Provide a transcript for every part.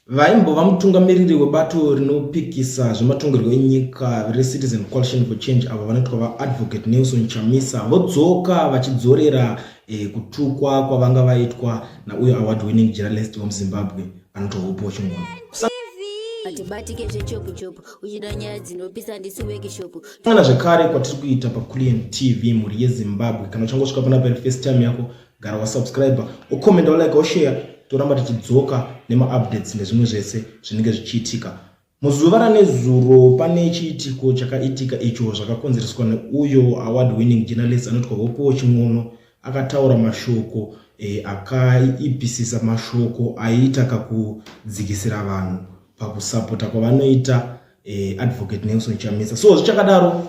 Vaimbova mutungamiriri webato rinopikisa zvematongerwo enyika reCitizen Coalition for Change avo vanoitwa vaAdvocate Nelson Chamisa vodzoka vachidzorera kutukwa kwavanga vaitwa nauyo award winning journalist wemuZimbabwe anotwa Hopewell Chin'ono. Atibatike zvechopu chopu, uchida nyaya dzinopisa, ndisi workshop. Kusangana zvekare kwatiri kuita paCulian TV, mhuri yeZimbabwe. Kana uchangosvika panapa iri first time yako, gara wasubscribe, ucomment, ulike, ushare. Toramba tichidzoka nemaupdates nezvimwe zvese zvinenge zvichiitika. Muzuva ranezuro pane chiitiko chakaitika icho zvakakonzereswa neuyo award winning journalist anotwa Hopewell Chin'ono. Akataura mashoko akaipisisa, mashoko aiita kakudzikisira vanhu pakusapota kwavanoita Advocate Nelson Chamisa. So zvichakadaro,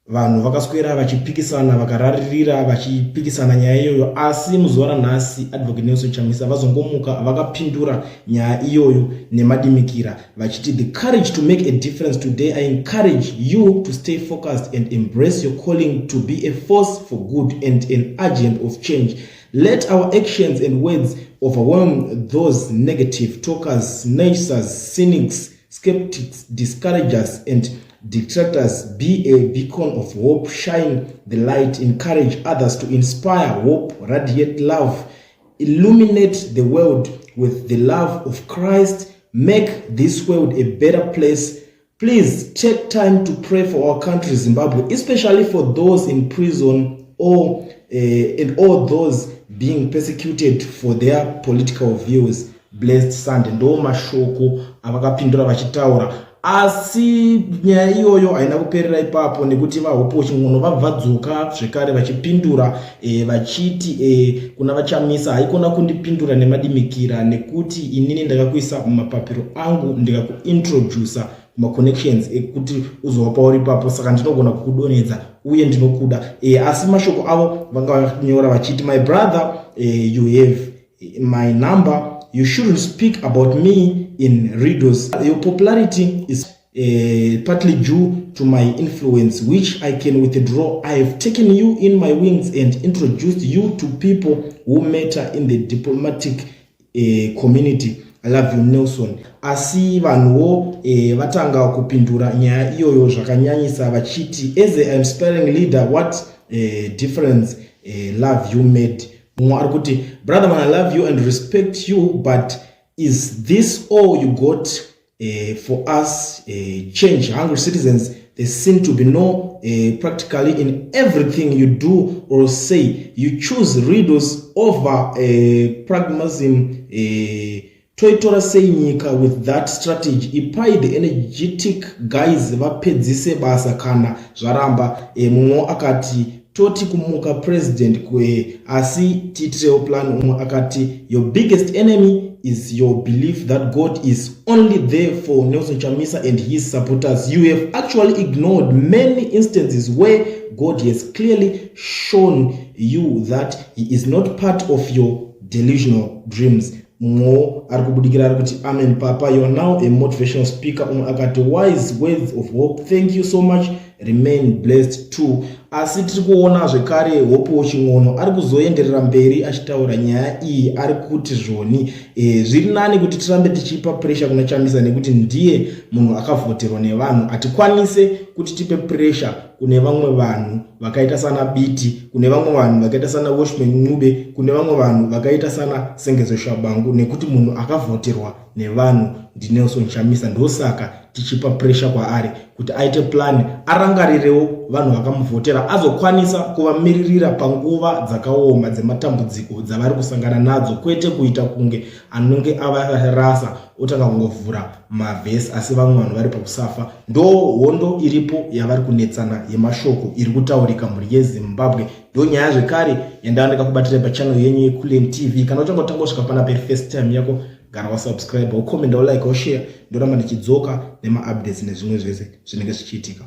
vanhu vakaswera vachipikisana, vakararirira vachipikisana nyaya iyoyo. Asi muzuva ranhasi Advocate Nelson Chamisa vazongomuka vakapindura nyaya iyoyo nemadimikira vachiti, "The courage to make a difference. Today I encourage you to stay focused and embrace your calling to be a force for good and an agent of change. Let our actions and words overwhelm those negative talkers, naysayers, cynics, skeptics, discouragers and detractors. Be a beacon of hope. Shine the light. Encourage others to inspire hope. Radiate love. Illuminate the world with the love of Christ. Make this world a better place. Please take time to pray for our country, Zimbabwe, especially for those in prison or and all those being persecuted for their political views. Blessed Sunday." Ndo mashoko avakapindura vachitaura. Asi nyaya iyoyo haina kuperera ipapo, nekuti vaHopewell Chin'ono vabva dzoka zvekare vachipindura vachiti kuna vaChamisa, "Haikona kundipindura nemadimikira, nekuti inini ndakakuisa mumapapiro angu, ndikakuintrodusa kumaconnections ekuti uzova pauri ipapo, saka ndinogona kukudonedza uye ndinokuda." Asi mashoko avo vanga vanyora vachiti, "My brother, you have my number. You shouldn't speak about me in riddles. Your popularity is partly due to my influence, which I can withdraw. I have taken you in my wings and introduced you to people who matter in the diplomatic community. I love you, Nelson." Asi vanhuwo vatanga kupindura nyaya iyoyo zvakanyanyisa vachiti, "As an inspiring leader, what difference love you made?" Mumwe ari kuti, "Brother man, I love you and respect you, but is this all you got for us change hungry citizens? There seem to be no practically in everything you do or say. You choose riddles over pragmatism. Toitora sei nyika with that strategy? Ipai the energetic guys vapedzise basa kana zvaramba." Mumwe akati, "Toti kumuka president kwe, asi tiitirewo plan." Umwe akati, "Your biggest enemy is your belief that God is only there for Nelson Chamisa and his supporters. You have actually ignored many instances where God has clearly shown you that he is not part of your delusional dreams." Mumwewo ari kubudikira ari kuti, "Amen, papa. You are now a motivational speaker." Umwe akati, "Wise words of hope. Thank you so much. Remain blessed too." Asi tiri kuona zvekare Hopewell Chin'ono ari kuzoenderera mberi achitaura nyaya iyi. Ari kuti zvoni zviri nani kuti tirambe tichipa pressure kuna Chamisa, nekuti ndiye munhu akavhoterwa nevanhu. Hatikwanise kuti tipe pressure kune vamwe vanhu vakaita sana Biti, kune vamwe vanhu vakaita sana Washman Ncube, kune vamwe vanhu vakaita sana Sengezo Shabangu, nekuti munhu akavhoterwa nevanhu ndiNelson Chamisa. Ndosaka tichipa pressure kwaari kuti aite plan, arangarirewo vanhu vakamuvhotera, azokwanisa kuvamiririra panguva dzakaoma dzematambudziko dzavari kusangana nadzo, kwete kuita kunge anonge avarasa, otanga kungovhura mavhesi, asi vamwe vanhu vari pakusafa. Ndo hondo iripo yavari kunetsana yemashoko iri kutaurika, mhuri yeZimbabwe. Ndo nyaya zvekare yandava ndakakubatira pachannel yenyu yeCulian TV. Kana uchangotanga kusvika panapa iri first time yako, gara wasubscribe, ucomment, ulike, ushare. Ndoramba ndichidzoka nemaupdates nezvimwe zvese zvinenge zvichiitika.